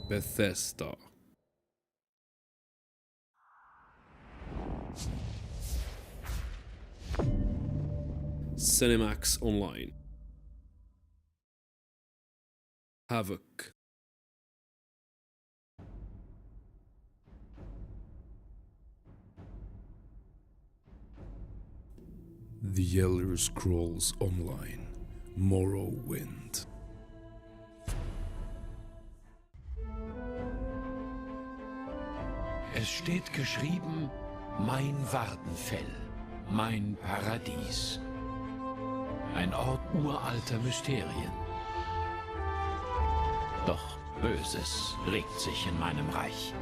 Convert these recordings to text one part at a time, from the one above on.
Bethesda. Cinemax Online. Havoc. The Elder Scrolls Online. Morrowind. Es steht geschrieben, mein Wardenfell, mein Paradies. Ein Ort uralter Mysterien. Doch Böses regt sich in meinem Reich.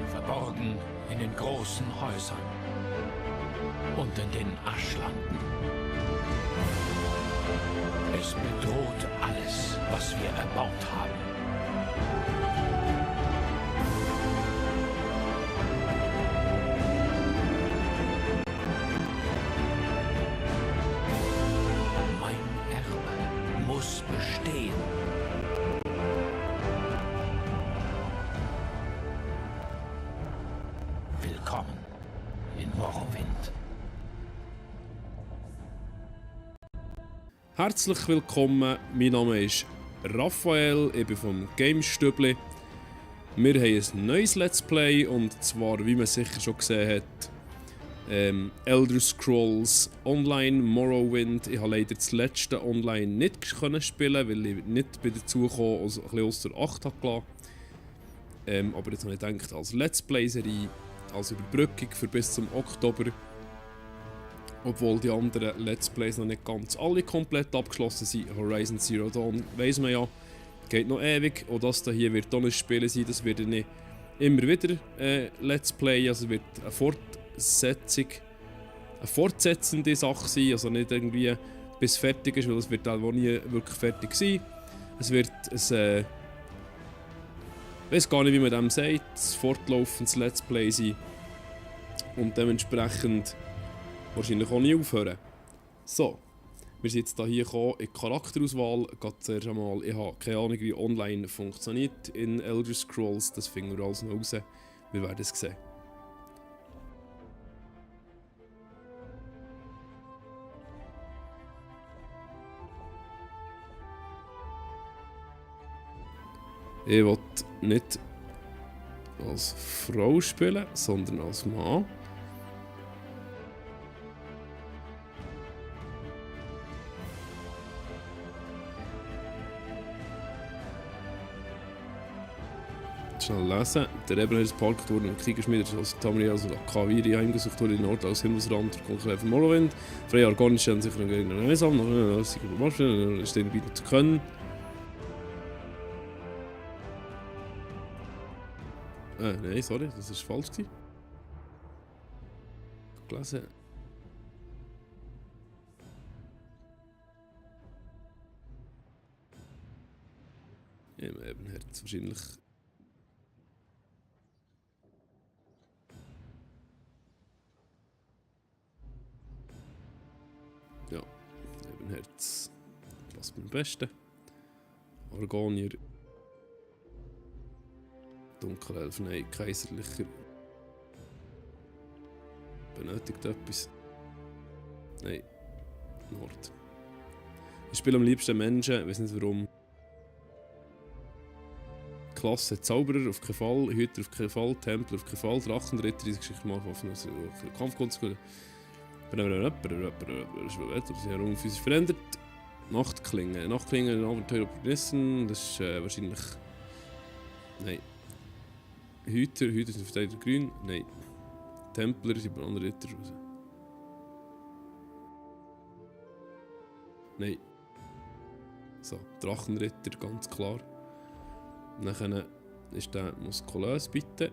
Verborgen in den großen Häusern und in den Aschlanden. Es bedroht alles, was wir erbaut haben. Bestehen. Willkommen in Morrowind. Herzlich willkommen, mein Name ist Raphael, ich bin vom Gamestübli. Wir haben ein neues Let's Play und zwar, wie man sicher schon gesehen hat, Elder Scrolls Online Morrowind. Ich habe leider das letzte Online nicht spielen, weil ich nicht dazu kam, also ein bisschen ausser Acht habe gelassen. Aber jetzt habe ich gedacht, als Let's Play-Serie, als Überbrückung für bis zum Oktober, obwohl die anderen Let's Plays noch nicht ganz alle komplett abgeschlossen sind. Horizon Zero Dawn weiss man ja, geht noch ewig. Und das hier wird auch ein Spiel sein, das wird nicht immer wieder Let's Play, also wird eine fortsetzende Sache sein, also nicht irgendwie bis fertig ist, weil es wird auch nie wirklich fertig sein. Es wird ein, ich weiß gar nicht, wie man dem sagt, ein fortlaufendes Let's Play sein und dementsprechend wahrscheinlich auch nie aufhören. So, wir sind jetzt hier gekommen in die Charakterauswahl. Gerade zuerst einmal, ich habe keine Ahnung, wie online funktioniert in Elder Scrolls, das finden wir alles noch raus. Wir werden es sehen. Ich will nicht als Frau spielen, sondern als Mann. Schnell lesen. Der Ebene ist Park wurde im Kriegerschmied als Tamriel, also Kaviri heimgesucht wurde in Nord aus Himmelsrand der Konkurrenz von Morrowind. Freie Argonen stellen sich einen Gegner einsam, noch eine lustige Maschine, stehen bieten zu können. Nein, sorry, das war falsch. Gelesen. Ja, eben hat es wahrscheinlich. Ja, eben Herz. Passt mir am besten. Argonier. Dunkelelf, nein, kaiserlicher. Benötigt etwas. Nein, Nord. Ich spiele am liebsten Menschen, ich weiß nicht warum. Klasse Zauberer auf keinen Fall, Hüter auf keinen Fall, Templer auf keinen Fall, Drachenritter, diese Geschichte mal auf Kampfkunst. Physisch verändert. Nachtklinge. Nachtklinge, ein Abenteuer Opportunisten. Das ist wahrscheinlich. Nein. Hüter sind Verteidiger grün. Nein. Templer sind bei anderen Ritter raus. Nein. So, Drachenritter, ganz klar. Dann ist der muskulös, bitte.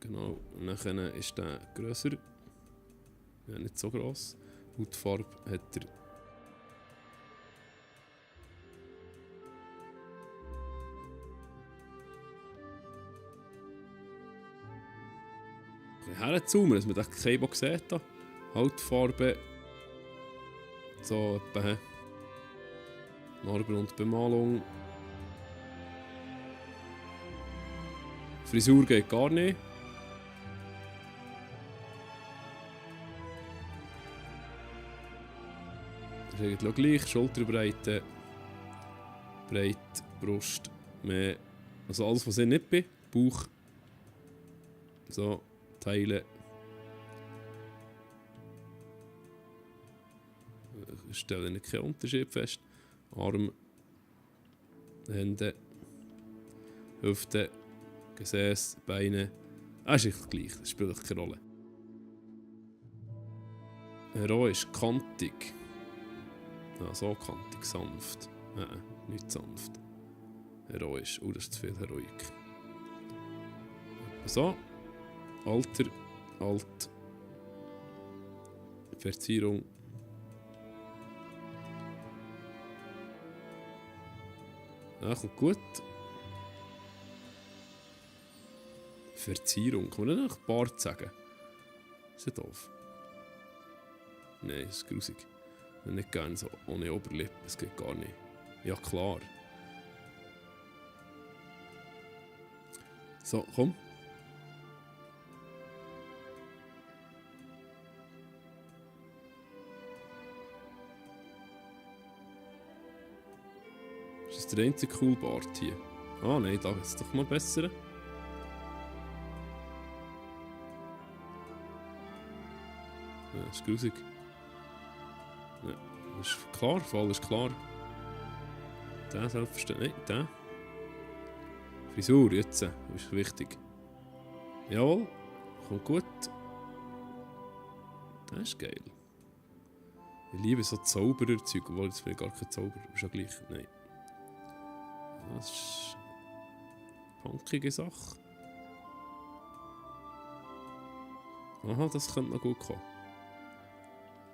Genau, und dann ist der grösser. Ja, nicht so gross. Hautfarbe hat er. herzoomen, dass man den Keibo sieht. Da. Hautfarbe. So etwa. Narben und Bemalung. Frisur geht gar nicht. Das ist eigentlich gleich. Schulterbreite. Breit, Brust. Mehr. Also alles, was ich nicht bin. Bauch. So. Teile. Ich stelle nicht keinen Unterschied fest. Arm. Hände. Hüfte. Gesäß, Beine. Ist echt gleich, das spielt keine Rolle. Heroisch, kantig. Ja, so kantig, sanft. Nein, nicht sanft. Heroisch, das ist zu viel Heroik. So. Alter, alt. Verzierung. Ja, kommt gut. Verzierung. Kann man nicht Bart sagen? Ist ja doof. Nein, das ist grusig. Ich will nicht gerne so ohne Oberlippe. Das geht gar nicht. Ja, klar. So, komm. Ist das der einzige cool Bart hier? Ah nein, da ist es doch mal besser. Ja, das ist grusig. Ja, das ist klar, Fall ist klar. Der selbstverständlich. Nein, der. Frisur jetzt, das ist wichtig. Jawohl, kommt gut. Das ist geil. Ich liebe so Zauberer-Zeug, obwohl jetzt will ich gar kein Zauberer. Ist ja gleich. Nein. Das ist eine punkige Sache. Aha, das könnte noch gut kommen.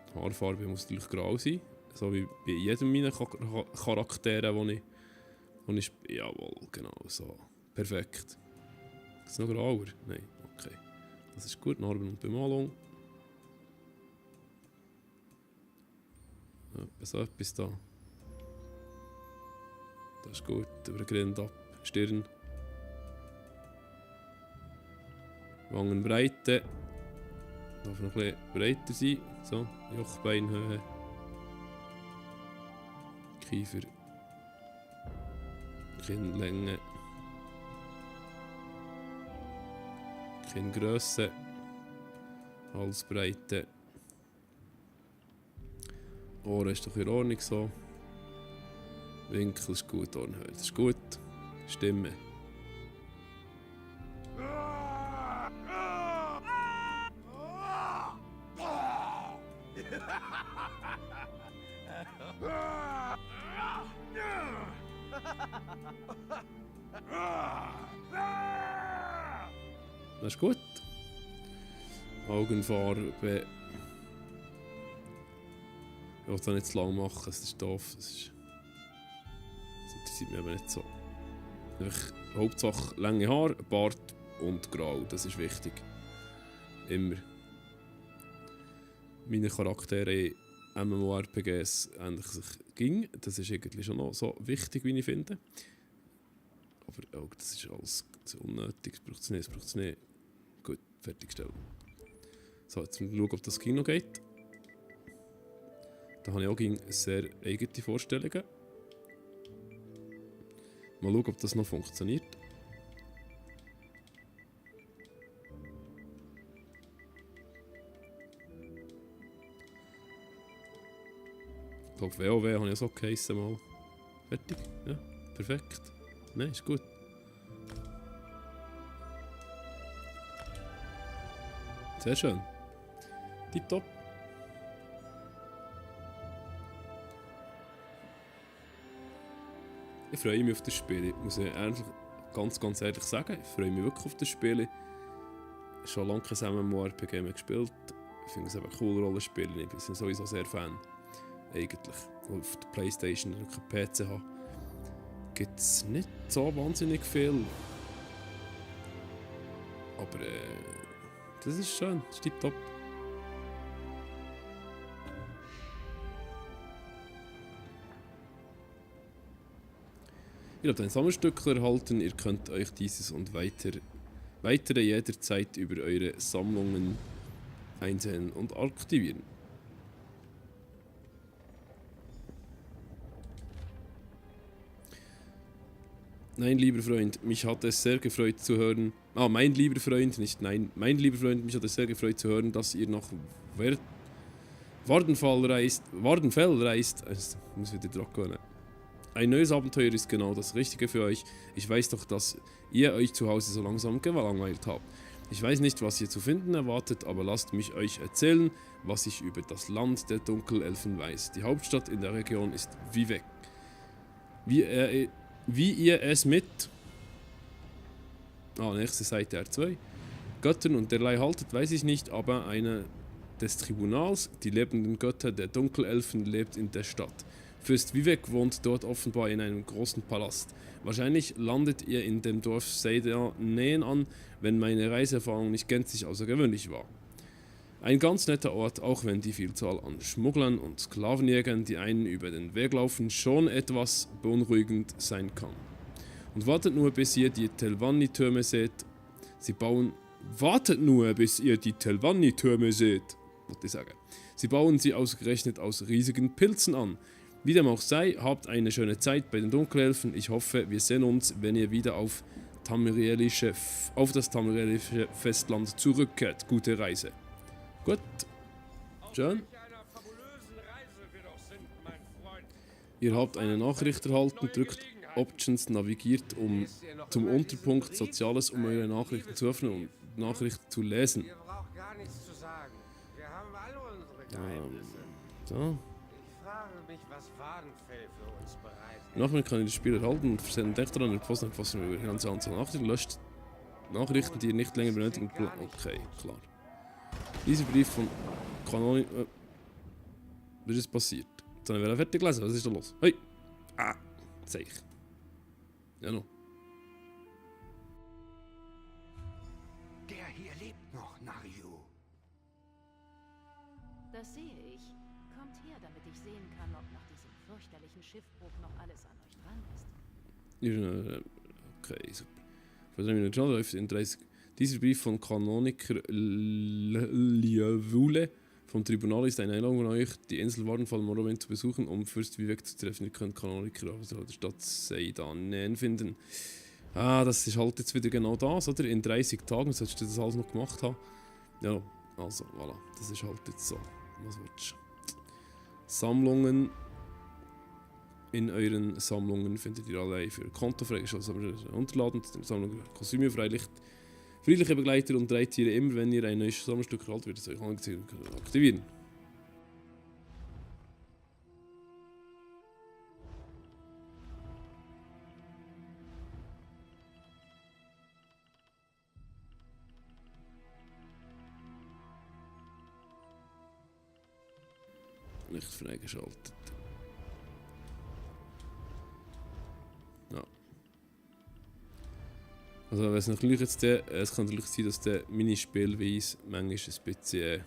Die Haarfarbe muss natürlich grau sein. So wie bei jedem meiner Charakteren, die ich spiele. Jawohl, genau so. Perfekt. Ist es noch grauer? Nein, okay. Das ist gut. Narben und Bemalung. So etwas da. Das ist gut. Über den Grind ab. Stirn. Wangenbreite. Darf noch ein bisschen breiter sein. So, Jochbeinhöhe. Kiefer. Kinnlänge. Kinngrösse. Halsbreite. Ohren ist doch in Ordnung so. Winkel ist gut, Ohrenhöhe ist gut. Stimme. Das ist gut. Augenfarbe. Ich will das nicht zu lang machen, das ist doof. Das interessiert mich aber nicht so. Einfach Hauptsache lange Haare, Bart und Grau, das ist wichtig. Immer. Meine Charaktere in MMORPGs ähnlich sich ging. Das ist eigentlich schon noch so wichtig, wie ich finde. Aber auch das ist alles unnötig, das braucht es nicht. Gut, fertigstellen. So, jetzt mal schauen, ob das ging noch geht. Da habe ich auch sehr eigene Vorstellungen. Mal schauen, ob das noch funktioniert. Ich glaube, WoW habe ich so geheissen mal. Fertig? Ja, perfekt. Nein, ist gut. Sehr schön. Tipptopp. Ich freue mich auf das Spiel. Ich muss ganz ehrlich sagen, ich freue mich wirklich auf das Spiel. Schon lange kein MMORPG mehr gespielt. Ich finde es eben cool, Rollenspiele. Ich bin sowieso sehr Fan. Eigentlich. Auf der Playstation, wenn ich keinen PC habe, gibt es nicht so wahnsinnig viel. Aber Das ist schön, das ist tipptopp. Ihr habt ein Sammelstück erhalten, ihr könnt euch dieses und weitere jederzeit über eure Sammlungen einsehen und aktivieren. Nein, lieber Freund, mich hat es sehr gefreut zu hören. Mein lieber Freund, nicht nein. Mein lieber Freund, mich hat es sehr gefreut zu hören, dass ihr nach Wardenfell reist. Ich muss wieder drauf gehen. Ein neues Abenteuer ist genau das Richtige für euch. Ich weiß doch, dass ihr euch zu Hause so langsam gelangweilt habt. Ich weiß nicht, was ihr zu finden erwartet, aber lasst mich euch erzählen, was ich über das Land der Dunkelelfen weiß. Die Hauptstadt in der Region ist Vivec. Wie ihr es mit... nächste Seite R2. Göttern und derlei haltet, weiß ich nicht, aber einer des Tribunals, die lebenden Götter der Dunkelelfen, lebt in der Stadt. Fürst Vivec wohnt dort offenbar in einem großen Palast. Wahrscheinlich landet ihr in dem Dorf Seida Nähen an, wenn meine Reiseerfahrung nicht gänzlich außergewöhnlich war. Ein ganz netter Ort, auch wenn die Vielzahl an Schmugglern und Sklavenjägern, die einen über den Weg laufen, schon etwas beunruhigend sein kann. Und wartet nur, bis ihr die Telvanni-Türme seht. Wartet nur, bis ihr die Telvanni-Türme seht, wollte ich sagen. Sie bauen sie ausgerechnet aus riesigen Pilzen an. Wie dem auch sei, habt eine schöne Zeit bei den Dunkelelfen. Ich hoffe, wir sehen uns, wenn ihr wieder auf das tamirielische Festland zurückkehrt. Gute Reise. Gut. Schön. Ihr habt eine Nachricht erhalten, drückt Options, navigiert zum Unterpunkt Soziales, um eure Nachrichten zu öffnen und Nachrichten zu lesen. Ihr braucht gar nichts zu sagen. Wir haben alle unsere Geheimnisse. So. Ich frage mich, was Wadenfell für uns bereitet. Nachher kann ihr das Spiel erhalten und versenden denkt daran, ihr Post fassen über die ganze Anzahl Nachrichten, löscht Nachrichten, die ihr nicht länger benötigen. Okay, klar. Dieser Brief von Kanoni... was ist passiert? Jetzt habe ich wieder fertig gelesen, was ist da los? Hey! Zeig. Ja noch. Der hier lebt noch, Naryu. Das sehe ich. Kommt her, damit ich sehen kann, ob nach diesem fürchterlichen Schiffbruch noch alles an euch dran ist. Okay, super. Vor 3 Minuten schon läuft in 30. Dieser Brief von Kanoniker Liavule vom Tribunal ist eine Einladung von euch, die Insel Wardenfall Morrowind zu besuchen, um Fürst Vivec zu treffen. Ihr könnt Kanoniker auf der Stadt Seidanen finden. Das ist halt jetzt wieder genau das, oder? In 30 Tagen solltest du das alles noch gemacht haben. Ja, also, voilà. Das ist halt jetzt so. Was willst du? Sammlungen. In euren Sammlungen findet ihr alle für Konto freigeschaltet Unterladen, Sammlung Kostüme, friedliche Begleiter und Reittiere. Immer wenn ihr ein neues Sammelstück erhaltet, wird es euch angezeigt und aktivieren. Nicht freigeschaltet. Ja. Also wenn es natürlich jetzt es kann natürlich sein, dass der Minispielweise manchmal ein bisschen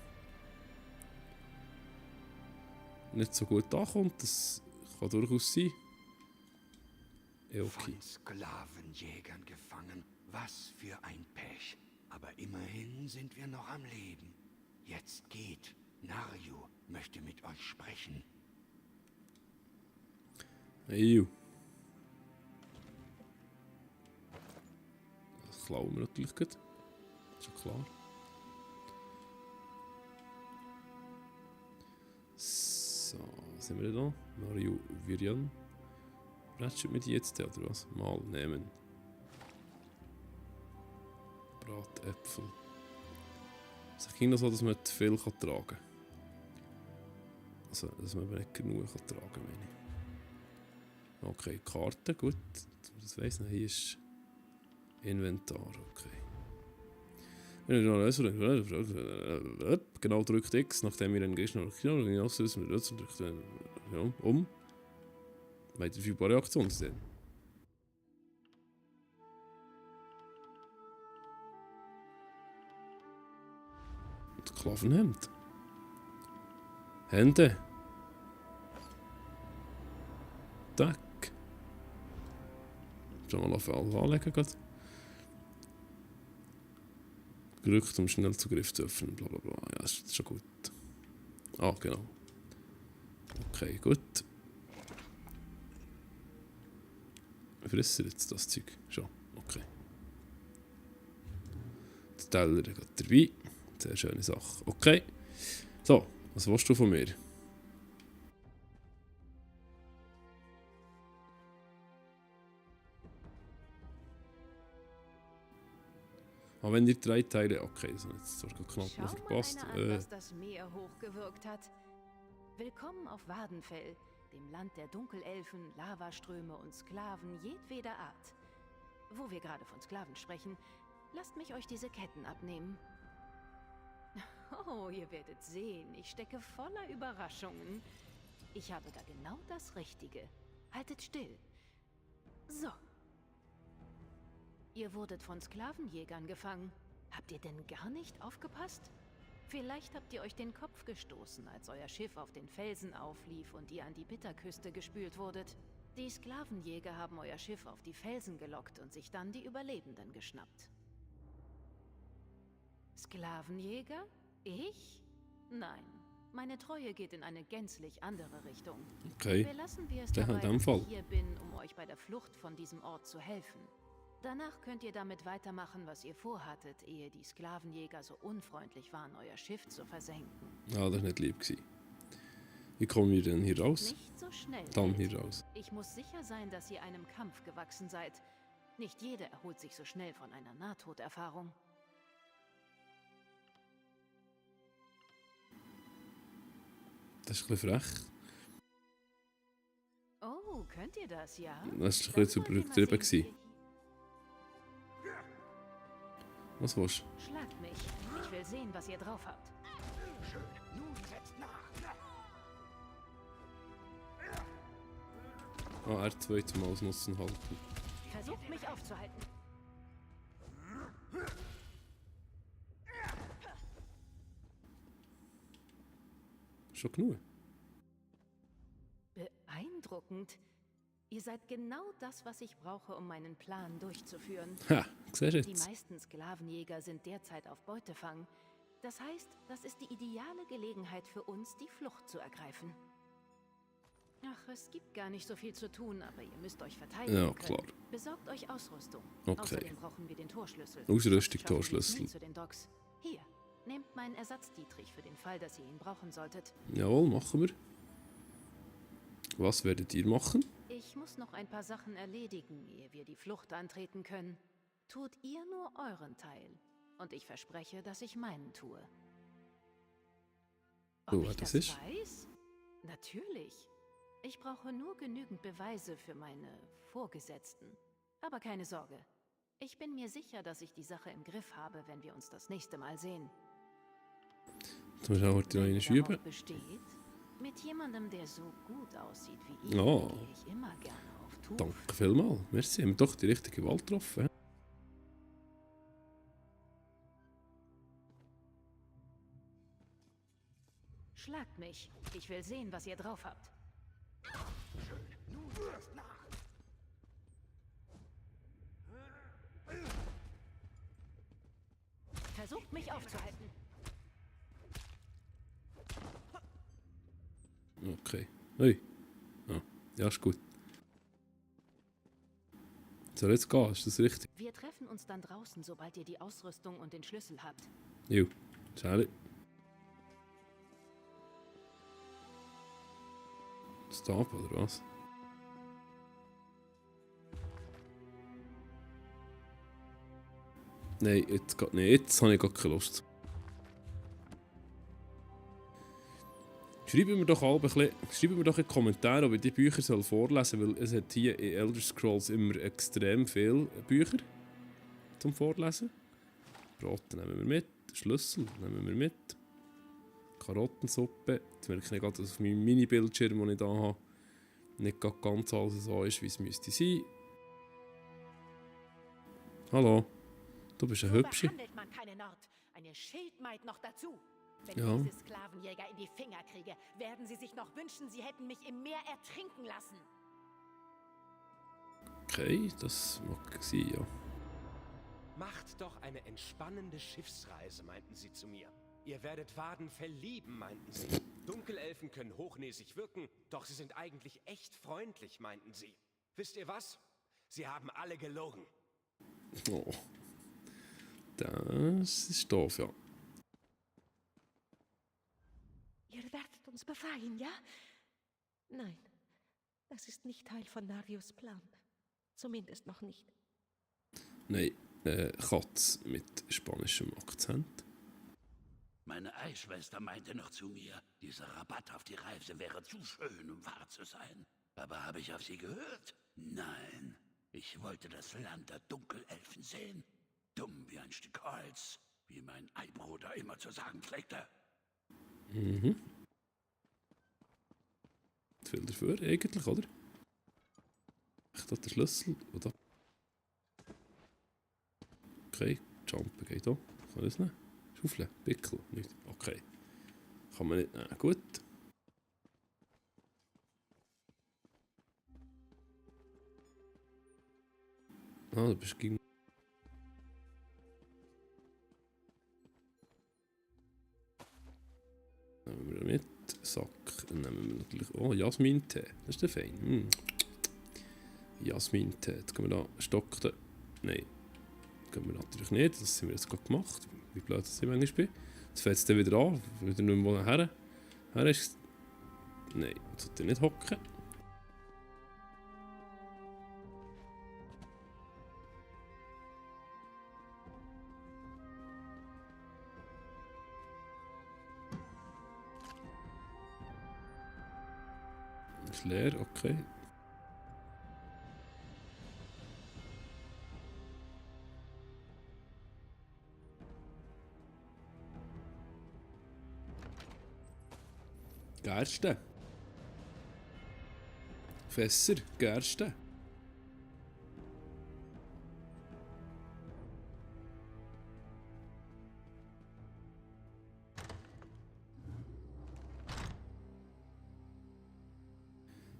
nicht so gut ankommt. Das kann durchaus sein. Ja, okay. Von Sklavenjägern gefangen. Was für ein Pech. Aber immerhin sind wir noch am Leben. Jetzt geht. Naryu möchte mit euch sprechen. Ew. Das klauen wir natürlich gut. Ist schon klar. So, was haben wir denn da? Naryu Virion. Ratchet mit jetzt oder was? Mal nehmen. Bratäpfel. Es ging noch so, dass man zu viel tragen kann. Also, dass man nicht genug tragen kann, meine ich. Okay, Karte, gut. Das weiss nicht, hier ist Inventar, okay. Genau drückt X, nachdem wir einen Gegner auslösen, drückt um. Weiter verfügbare Aktion zu sehen. Sklavenhemd. Hände. Tack. Schon mal auf alle anlegen gerade. Gerückt, um Schnellzugriff zu öffnen. Blablabla. Ja, das ist schon gut. Ah, genau. Okay, gut. Frisst jetzt das Zeug? Schon. Okay. Der Teller geht dabei. Sehr schöne Sache. Okay. So, was willst du von mir? Aber wenn ihr 3 Teile... Okay, das habe ich jetzt sogar knapp noch Schau verpasst. mal einer an, was das Meer hochgewirkt hat. Willkommen auf Wadenfell, dem Land der Dunkelelfen, Lavaströme und Sklaven jedweder Art. Wo wir gerade von Sklaven sprechen, lasst mich euch diese Ketten abnehmen. Oh, ihr werdet sehen, ich stecke voller Überraschungen. Ich habe da genau das Richtige. Haltet still. So. Ihr wurdet von Sklavenjägern gefangen. Habt ihr denn gar nicht aufgepasst? Vielleicht habt ihr euch den Kopf gestoßen, als euer Schiff auf den Felsen auflief und ihr an die Bitterküste gespült wurdet. Die Sklavenjäger haben euer Schiff auf die Felsen gelockt und sich dann die Überlebenden geschnappt. Sklavenjäger? Ich? Nein. Meine Treue geht in eine gänzlich andere Richtung. Okay. Belassen wir es Ja, dabei, in dem dass Fall. ich hier bin, um euch bei der Flucht von diesem Ort zu helfen. Danach könnt ihr damit weitermachen, was ihr vorhattet, ehe die Sklavenjäger so unfreundlich waren, euer Schiff zu versenken. Ah, das war nicht lieb gewesen. Wie kommen wir denn hier raus? Nicht so schnell. Dann Held. hier raus. Ich muss sicher sein, dass ihr einem Kampf gewachsen seid. Nicht jeder erholt sich so schnell von einer Nahtoderfahrung. Das ist ein bisschen frech. Oh, könnt ihr das, ja? Das war ein Dann bisschen wollen wir mal übertrieben sehen, gewesen. Was willst du? Schlagt mich. Ich will sehen, was ihr drauf habt. Schön. Nun setzt nach. Ah, R2 zum Ausnutzen halten. Versucht mich aufzuhalten. Schon genug. Beeindruckend. Ihr seid genau das, was ich brauche, um meinen Plan durchzuführen. Ha, siehst du Die jetzt? meisten Sklavenjäger sind derzeit auf Beutefang. Das heißt, das ist die ideale Gelegenheit für uns, die Flucht zu ergreifen. Ach, es gibt gar nicht so viel zu tun, aber ihr müsst euch verteidigen Ja, können. klar. Besorgt euch Ausrüstung. Okay. Außerdem brauchen wir den Torschlüssel. Ausrüstung, Sonst schaffen wir es Torschlüssel. nie zu den Docks. Hier, nehmt meinen Ersatz-Dietrich für den Fall, dass ihr ihn brauchen solltet. Jawohl, machen wir. Was werdet ihr machen? Ich muss noch ein paar Sachen erledigen, ehe wir die Flucht antreten können. Tut ihr nur euren Teil. Und ich verspreche, dass ich meinen tue. Ob So, ich das das ist? weiß? Natürlich. Ich brauche nur genügend Beweise für meine Vorgesetzten. Aber keine Sorge. Ich bin mir sicher, dass ich die Sache im Griff habe, wenn wir uns das nächste Mal sehen. Jetzt musst du auch heute noch Wenn einen ihr schieben. darauf besteht, mit jemandem, der so gut aussieht wie ihr, Ja. gehe ich immer gerne auf Tour. Danke vielmals. Merci, haben wir doch die richtige Wahl getroffen. Schlagt mich. Ich will sehen, was ihr drauf habt. Schön. Nun setzt nach. Versucht mich aufzuhalten. Okay. Hey. Ja, ist gut. Soll jetzt gehen? Ist das richtig? Wir treffen uns dann draußen, sobald ihr die Ausrüstung und den Schlüssel habt. Jo. Schade. Stop, oder was? Nein, jetzt geht nicht. Jetzt habe ich gar keine Lust. Schreibt mir doch alle schreibt mir doch in die Kommentare, ob ich die Bücher soll vorlesen soll, weil es hat hier in Elder Scrolls immer extrem viele Bücher zum Vorlesen. Brote nehmen wir mit, Schlüssel nehmen wir mit, Karottensuppe. Jetzt merke ich gerade, dass auf meinem Mini-Bildschirm, den ich hier habe, nicht gerade ganz alles so ist, wie es müsste sein. Hallo, du bist eine So Hübsche. behandelt man keine Nord. Eine Schildmaid noch dazu. Wenn Ja. ich diese Sklavenjäger in die Finger kriege, werden sie sich noch wünschen, sie hätten mich im Meer ertrinken lassen. Okay, das mag sein, ja. Macht doch eine entspannende Schiffsreise, meinten sie zu mir. Ihr werdet Wadenfell lieben, meinten sie. Dunkelelfen können hochnäsig wirken, doch sie sind eigentlich echt freundlich, meinten sie. Wisst ihr was? Sie haben alle gelogen. Oh. Das ist doof, ja. Ihr werdet uns befreien, ja? Nein, das ist nicht Teil von Narius Plan. Zumindest noch nicht. Nein, Katz mit spanischem Akzent. Meine Eischwester meinte noch zu mir, dieser Rabatt auf die Reise wäre zu schön, um wahr zu sein. Aber habe ich auf sie gehört? Nein. Ich wollte das Land der Dunkelelfen sehen. Dumm wie ein Stück Holz, wie mein Eibruder immer zu sagen pflegte. Mhm. Viel dafür, eigentlich, oder? Ich da der Schlüssel, oder? Okay, Jumpen geht auch. Kann ich das nicht? Schaufeln, Pickel, nicht. Okay. Kann man nicht nehmen. Gut. Ah, du bist gegen... Nehmen wir mit. Sack. Nehmen wir natürlich... Oh, Jasmin-Tee. Das ist der fein. Jasmin-Tee. Jetzt können wir da stocken. Nein. Das können wir natürlich nicht. Das haben wir jetzt gerade gemacht. Wie blöd das ich manchmal bin. Jetzt fällt es dann wieder an. Wieder nicht mehr her. Her ist... Nein, jetzt sollte er nicht hocken. Ist leer, okay. Gerste. Fässer, Gerste.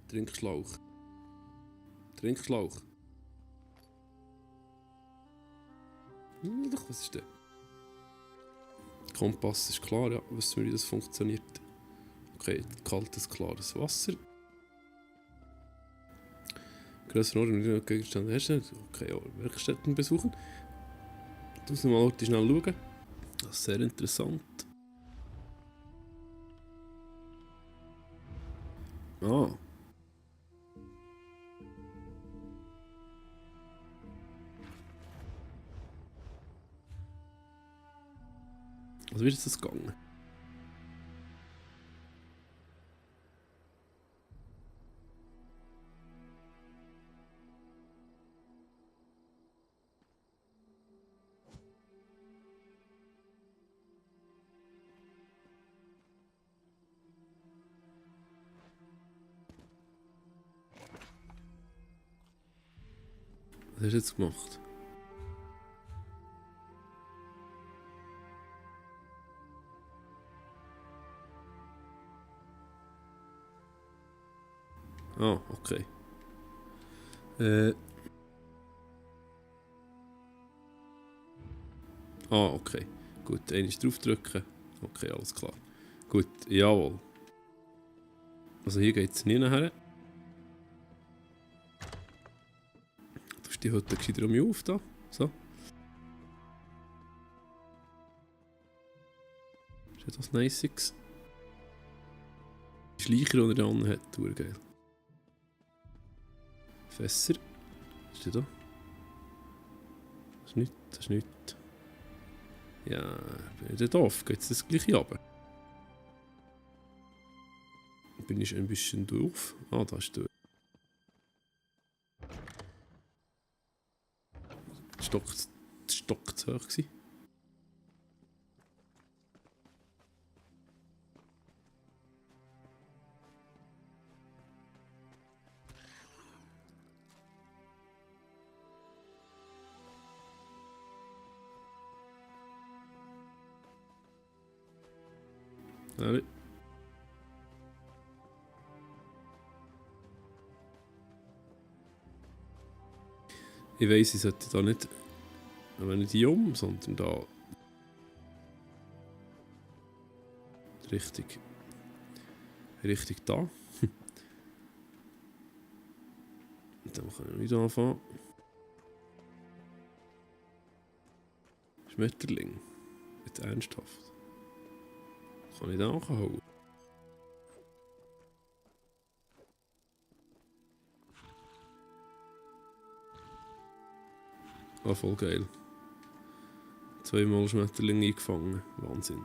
Trinkschlauch. Trinkschlauch. Doch, was ist der? Kompass ist klar, ja. Wissen wir, wie das funktioniert. Okay, kaltes, klares Wasser. Größere Ordnung mit Gegenständen herstellen. Okay, ja, Werkstätten besuchen. Ich muss mal schnell schauen. Das ist sehr interessant. Ah. Also wie ist das gegangen? Was hast du jetzt gemacht? Ah, okay. Ah, okay. Gut, einmal draufdrücken. Okay, alles klar. Gut, jawohl. Also hier geht es nie nachher. Du stehst heute gescheiter um mich auf, da. So. Ist etwas Nices. Schleicher, die er da hat, geil. Fässer. Ist der da? Das ist nichts, das ist nichts. Ja, bin ich da doof? Geht es das gleiche runter? Bin ich ein bisschen doof? Ah, da ist der. Stock zu hoch gewesen. Schnell. Ich weiss, ich sollte da nicht, aber nicht hier um, sondern da richtig da. Und dann kann ich wieder anfangen. Schmetterling. Jetzt ernsthaft. Kann ich da anhauen? Ah, voll geil. 2-mal Schmetterling eingefangen. Wahnsinn.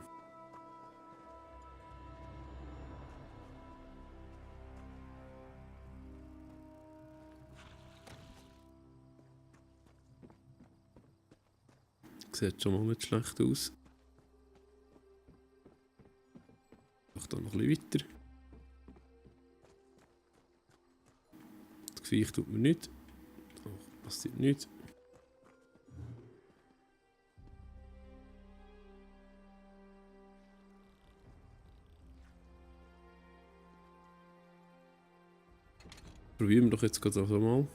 Sieht schon mal nicht schlecht aus. Ich mache da noch ein bisschen weiter. Das Gewicht tut mir nicht. Da passiert nichts. Probieren wir doch jetzt gerade so mal.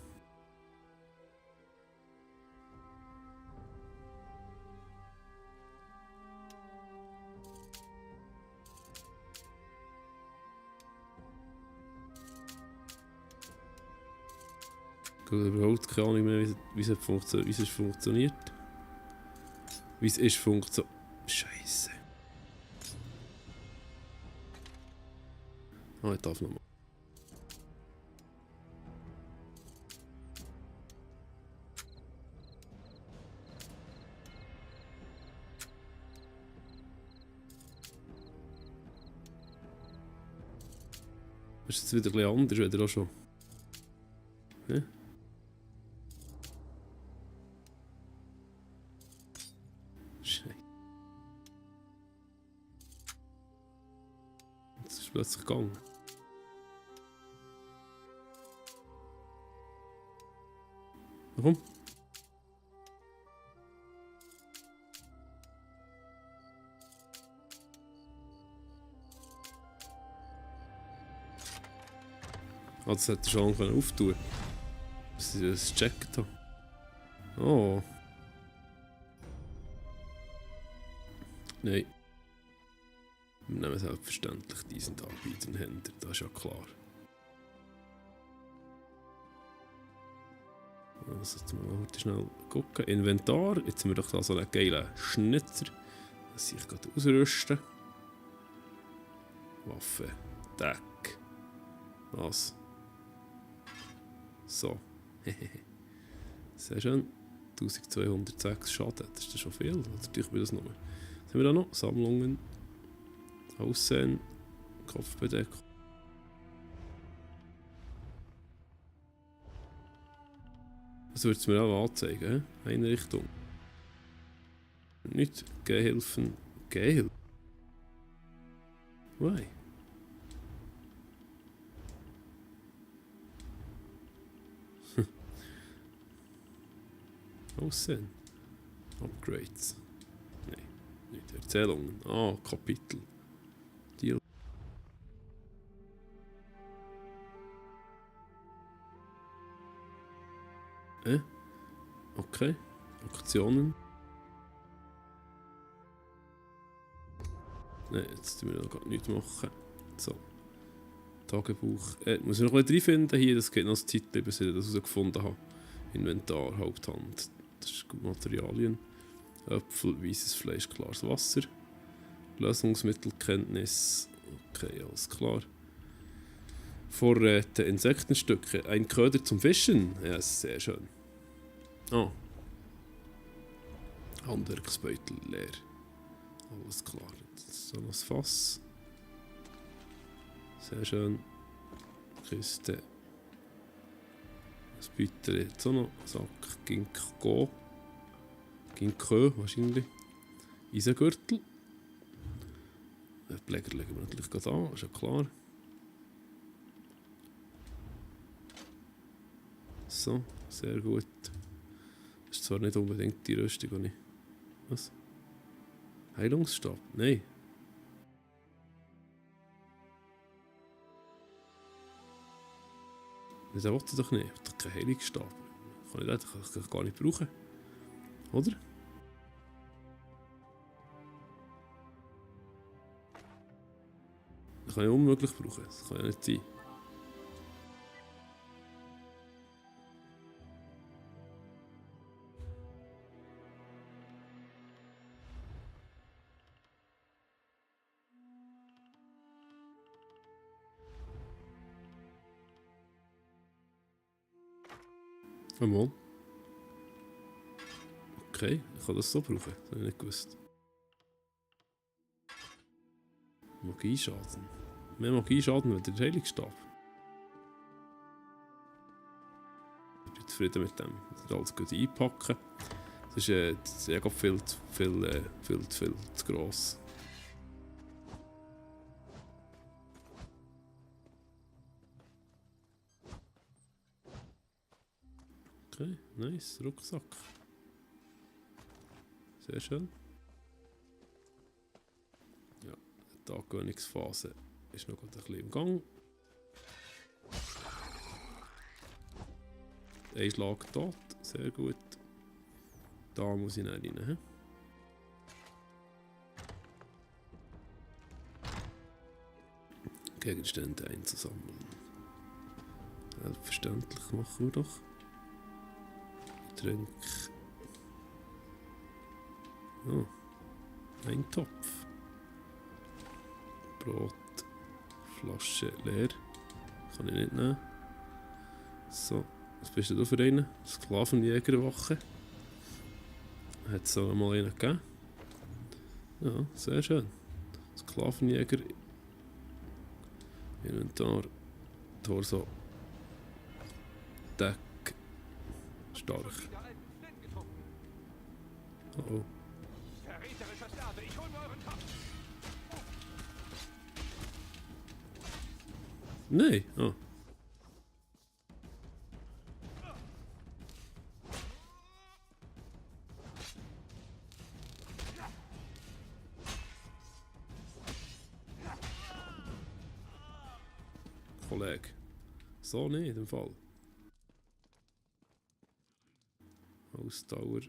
Ich habe überhaupt keine Ahnung mehr, wie es funktioniert. Wie es ist funktioniert. Scheiße. Ah, ich darf nochmal. Das ist jetzt wieder ein bisschen anders, wieder auch schon. Ja? Scheiße. Jetzt ist es plötzlich gegangen. Warum? Ah, das hätte ich schon auftun können. Dass ich das gecheckt habe. Oh. Nein. Wir nehmen selbstverständlich diesen Anbieter Händler, das ist ja klar. Also, jetzt mal heute schnell gucken. Inventar. Jetzt haben wir doch da so einen geilen Schnitzer. Das ich gerade ausrüsten. Waffe. Deck. Was? So. Sehr schön. 1206 Schaden. Das ist schon viel. Natürlich will das noch. Was haben wir da noch? Sammlungen. Aussehen. Kopfbedeckung. Das würde es mir auch anzeigen. Einrichtung. Nicht Gehhilfen. Gehhilfen? Why? Aussehen. Upgrades. Nein, nicht Erzählungen. Ah, Kapitel. Deal. Okay. Aktionen. Nein, jetzt müssen wir noch gar nichts machen. So. Tagebuch. Muss ich noch ein bisschen reinfinden hier, das geht noch als Zeit, bis ich das herausgefunden habe. Inventar, Haupthand. Das ist gut. Materialien. Äpfel, weißes Fleisch, klares Wasser. Lösungsmittelkenntnis. Okay, alles klar. Vorräte, Insektenstücke. Ein Köder zum Fischen. Ja, sehr schön. Ah. Handwerksbeutel leer. Alles klar. So noch das Fass. Sehr schön. Kiste. Das Büter jetzt auch noch. Sack. Ginkgo. Ginkgo wahrscheinlich. Eisengürtel. Den Pfleger legen wir natürlich gerade an, ist ja klar. So, sehr gut. Das ist zwar nicht unbedingt die Rüstung, die ich... Was? Heilungsstab? Nein. Das will er doch nicht. Er hat keinen Heilungsstab. Kann ich das? Kann ich gar nicht brauchen. Oder? Das kann ich unmöglich brauchen. Das kann ja nicht sein. Einmal. Okay, ich kann das so brauchen. Das habe ich nicht gewusst. Magieschaden. Mehr Magieschaden als der Heilungsstab. Ich bin zufrieden mit dem. Das alles gut einpacken. Das ist ja viel zu gross. Okay, nice. Rucksack. Sehr schön. Ja, die Angewöhnungsphase ist noch ein bisschen im Gang. Ein Schlag tot, sehr gut. Da muss ich dann rein. He? Gegenstände einzusammeln. Selbstverständlich machen wir doch. Trink. Oh, ein Topf. Brot. Flasche leer. Kann ich nicht nehmen. So, was bist du für einen? Sklavenjägerwache. Hat es auch mal einen gegeben? Ja, sehr schön. Sklavenjäger. Inventar. Torso. Deck. Stark. Oh. Verräterischer Sklave, ich hol mir euren Topf! Nein. Oh. Kollege. So nicht in dem Fall. Ausdauer.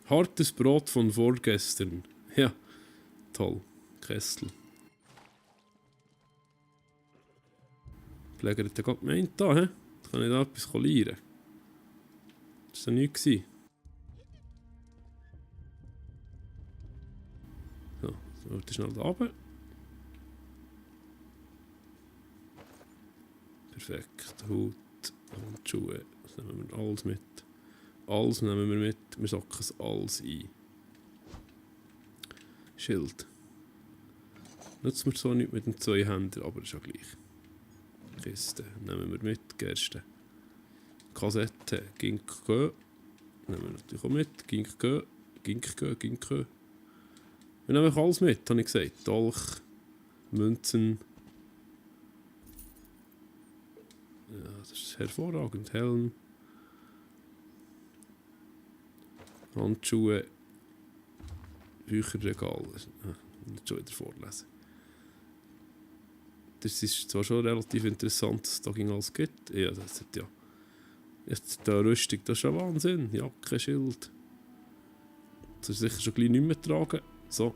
Hartes Brot von vorgestern. Ja, toll. Kessel. Die Pfleger hat ja gerade gemeint, da, hä? Da kann ich da etwas lernen. Das war ja nichts. So, sollte schnell da runter. Perfekt. Hut, Handschuhe. Das nehmen wir alles mit. Alles nehmen wir mit. Wir sacken es alles ein. Schild. Nutzt mir zwar nicht mit den zwei Händen, aber ist ja gleich. Kiste nehmen wir mit. Gerste. Kassette. Ginkgo. Nehmen wir natürlich auch mit. Ginkgo. Wir nehmen alles mit, habe ich gesagt. Dolch. Münzen. Ja, das ist hervorragend. Helm. Handschuhe. Bücherregal. Nicht schon wieder vorlesen. Das ist zwar schon relativ interessant, dass es da alles gibt. Ja, das hat ja. Jetzt die Rüstung, das ist ja Wahnsinn. Jacke, Schild. Das ist sicher schon gleich nicht mehr tragen. So.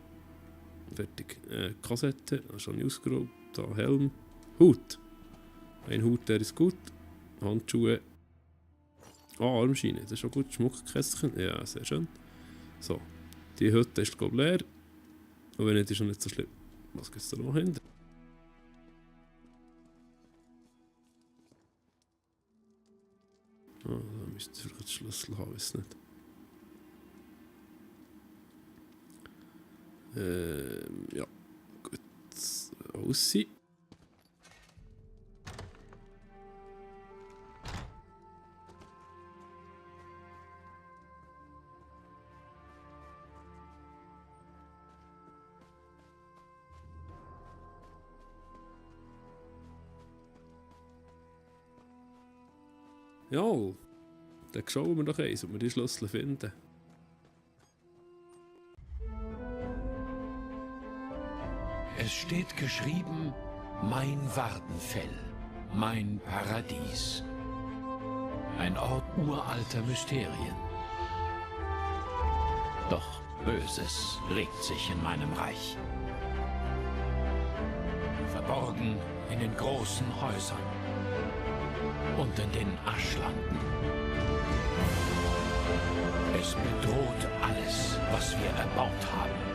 Fertig. Kassette, das ist schon ausgerollt. Da Helm. Hut. Ein Hut, der ist gut. Handschuhe. Ah, Armschiene, das ist schon gut. Schmuckkästchen. Ja, sehr schön. So. Die Hütte ist, glaube ich, leer. Und wenn nicht, ist schon nicht so schlimm. Was gibt es da noch hinten? Ah, da müsste ich vielleicht den Schlüssel haben, weiß nicht. Ja. Gut. Aussehen. Ja, dann schauen wir doch eins, ob wir die Schlüssel finden. Es steht geschrieben, mein Wardenfell, mein Paradies. Ein Ort uralter Mysterien. Doch Böses regt sich in meinem Reich. Verborgen in den großen Häusern und in den Aschlanden. Es bedroht alles, was wir erbaut haben.